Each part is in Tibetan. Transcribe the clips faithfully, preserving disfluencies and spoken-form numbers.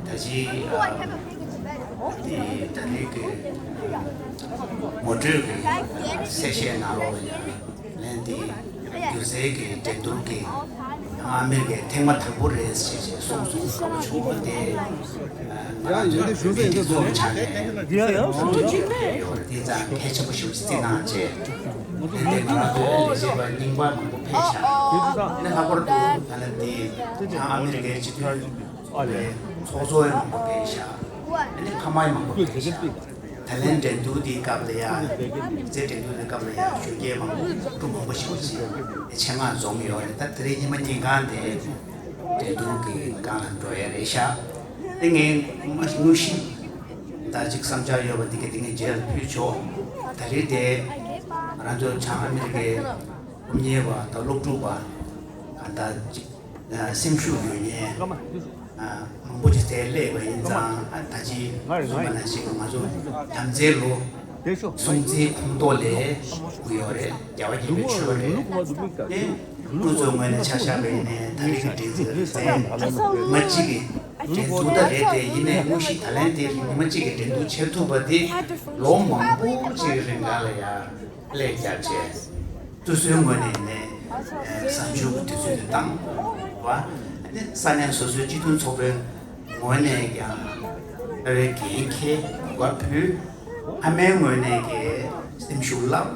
ད་ཅི་ཨ་དེ་ད་རེས་ཀྱི་ངོ་སྤྲོད་ཀྱི་གསལ་བཤད་ནང་ལོགས་ལ་ཡང་ལན་དེ་སྒྱུ་རྩལ་གྱི་འགྲན་བསྡུར་གྱི་ཨ་མེ་རི་ཀའི་ཐེངས་མ་དང་པོ་རེད་ཟེར་བྱས་གསུངས་སོང་། དགའ་པོ་བྱུང་བ་དེ་ང་རང་ཚོའི་བོད་པའི་སྤྱི་ཚོགས་ཆ་ནས་ཡོད་རེད། དེ་ཙང་གལ་ཆེན་པོ་ཞིག་བརྩིས་གནང་བྱས། དེ་ནས་ང་རང་ཚོའི་ལས་བྱེད་པ་རྙིང་པ་མང་པོ་ཕེབས་ཤག་དེ་ནས་ལྷག་པར་དུ་ད་ལན་དེ་བྱང་ཨ་མེ་རི་ཀའི་སྤྱི་མཐུན་ཚོགས་པའི་ཚོགས་གཙོ་ཡང་མང་པོ་ཕེབས་ཤག་དེ་ནས་ཕ་མ་ཡང་མང་པོ་ཕེབས་ཤག་ད་ལན་འགྲན་བསྡུར་དེའི་སྐབས་ལ་ཡང་རྩེད་འགྲན་བསྡུར་དེའི་སྐབས་ལ་ཡང་ཞོགས་ཀས་མང་པོ་སློབ་ཕྲུག་མང་པོ་ཞིག་ཅིག་ཆེད་མངགས་འཛོམས་ཡོད་རེད། ད་དེ་རིང་ཉི་མ་ཉིན་གང་དེ་འགྲན་བསྡུར་གྱི་སྒང་ལ་འགྲོ་ཡ་རེད་ཤག་དེ་ངས་དངོས་གཞི་ད་ཅིག་བསམ་འཆར་ཡོད་པ་འདི་ག་དེ་ངས་རྗེས་ལ་ཕུལ་ཆོག་ད་རེས་དེ་ང་རང་ཚོ་བྱང་ཨ་མེ་རི་ཀའི་སློབ་གཉེར་བ་དང་སློབ་ཕྲུག་པ་ད་ཅིག་སེམས་ཤུགས་ཡོད་མཁན་མང་པོ་ཅིག་འཛོམས་སླེབས་པ་ཡིན་ཙང་། ད་ཅི་གསུངས་པ་ནང་བཞིན་ང་ཚོ་དམ་རྫས་ལོ་སྲུང་བརྩིའི་ཁོངས་གཏོགས་ལས་དགོས་ཡོད་རེད། རྒྱལ་བ་དགྱེས་པའི་ཆོས་རེད། དེ་ཁོང་ཚོའི་ངོས་ནས་ཆ་བཞག་པ་ཡིན་ནའི་ད་རེས་ཀྱི་འགྲན་རྩོད་རེད་ཟེར། ཉི་མ་གཅིག་གི་འགྲན་བསྡུར་ད་རེད་དེ། ཡིན་ནའི་དངོས་གཞི་ད་ལན་དེ་ཉི་མ་གཅིག་གི་འགྲན་བསྡུར་བྱེད་ཐུབ་པ་དེ་ལོ་མང་པོ་ཅིག་གི་རིང་ལ་ཡ་ལས་བརྒྱབ་བྱས། སོ་སོའི་ངོས་ནས་ནས་གཟའ་མཇུག་གི་དུས་ཚོད་དེ་བཏང་བ། ས་གནས་སོ་སོའི་སྤྱི་མཐུན་ཚོགས་པའི་ངོས་ནས་ཀྱང་རྩ་བའི་འགན་འཁྱེར་གོ་སྐབས་ཕུལ། ཕ་མའི་ངོས་ནས་ཀྱི་སེམས་ཤུགས་བསླབ་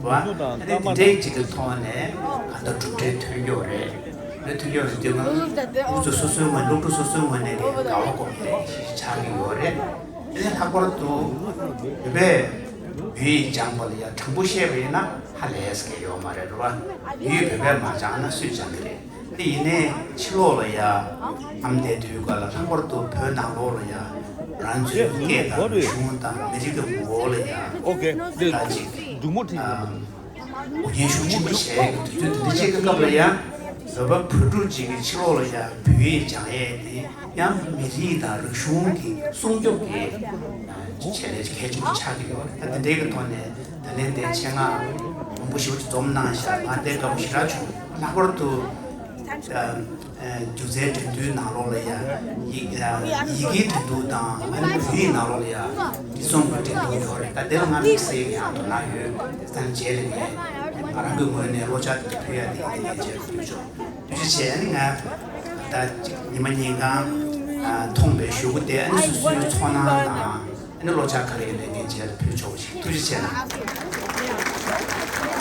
པ། ཨ་ནི་དེ་འདྲའི་ཅིག་གི་ཐོག་ནས་གང་ལྟར་གྲུབ་འབྲས་ཐོན་རྒྱུ་རེད། དེ་ཐོན་རྒྱུ་རེད་དུས་ང་ཚོ་སོ་སོའི་ངོས། སློབ་ཕྲུག་སོ་སོའི་ངོས་ནས་ཀྱི་དགའ་བ་སྒོམ་ཡས་ཆགས་ཀྱི་ཡོད་རེད། དེ་ལྷག་པར་དུ་བོད་པས་བོད་ཡིག་སྦྱངས་པ་ལ་ཡ་དྲང་པོ་བཤད་པ་ཡིན་ན་ཧ་ལས་ཀྱི་ཡོད་མ་རེད། རེད་པ། བོད་ཡིག་བོད་པས་མ་སྦྱངས་ན་སུས་སྦྱང་གི་རེད། དེ་ཡིན་ནའི་ཕྱི་ལོགས་ལ་ཡ་ཨམ་བསྡད་དུས་ག་ལ་ལྷག་པར་དུ་བོད་ནང་ལོགས་ལ་ཡ་རང་ཚོའི་སྐད་དང་རིག་གཞུང་དང་མི་རིགས་ཀྱི་ངོ་བོ་ལ་ཡ་ད་ཅིག་འགུག་སྐྱོན་ཤུགས་ཆེན་པོ་བྱས་ཀྱི་དུས་ཚོད་འདི་འདྲ་ཅིག་གི་སྐབས་ལ་ཡ་བོད་པ་བོད་ཕྲུག་ཅིག་གིས་ཕྱི་ལོགས་ལ་ཡ་བོད་ཡིག་སྦྱང་ཡས་དེ་ཡང་མི་རིགས་དང་རིག་གཞུང་གི་སྲུང་སྐྱོབ་ཀྱི་ཆེད་ལས་གལ་ཆེན་པོ་ཆགས་ཀྱི་ཡོད་རེད། ད་དེ་འདྲའི་གི་ཐོག་ནས་ད་ལན་དེ་ཆེད་མངགས་མང་པོ་ཞེ་པོ་ཅིག་འཛོམས་གནང་ཤག་ང་དེ་དགའ་པོ་ཞེ་དྲག་བྱུང་། ལྷག་པར་དུ་སྒྱུ་རྩལ་འགྲན་བསྡུར་ནང་ལོགས་ལ་ཡ་ཡི་ཡི་གེའི་འགྲན་བསྡུར་དང་ཨ་ནི་བོད་ཡིག་ནང་ལོགས་ལ་ཡ་འབྲི་རྩོམ་གྱི་འགྲན་བསྡུར་ཡོད་རེད། ད་དེ་ལ་ང་དམིགས་བསལ་ཡང་དོ་སྣང་ཡོད། དེ་ཙང་རྗེས་ལ་ངས་ང་རང་གི་ངོས་ནས་བློ་འཆར་དེ་ཕུལ་ཡ་དེ་ཡིན། དེ་ངས་རྗེས་ལ་ཕུལ་ཆོག་ཐུགས་རྗེ་ཆེ། ཨ་ནི་ང་ད་ཉི་མ་ཉིན་གང་མཐོང་པའི་ཞུ་སྐུལ་དེ། ཨ་ནི་སོ་སོའི་ཚོར་སྣང་དང་ཨ་ནི་བློ་འཆར་ག་རེ་ཡོད་ན་ངས་རྗེས་ལ་ཕུལ་ཆོག་པ་ཞིག་ཐུགས་རྗེ་ཆེ་གནང་།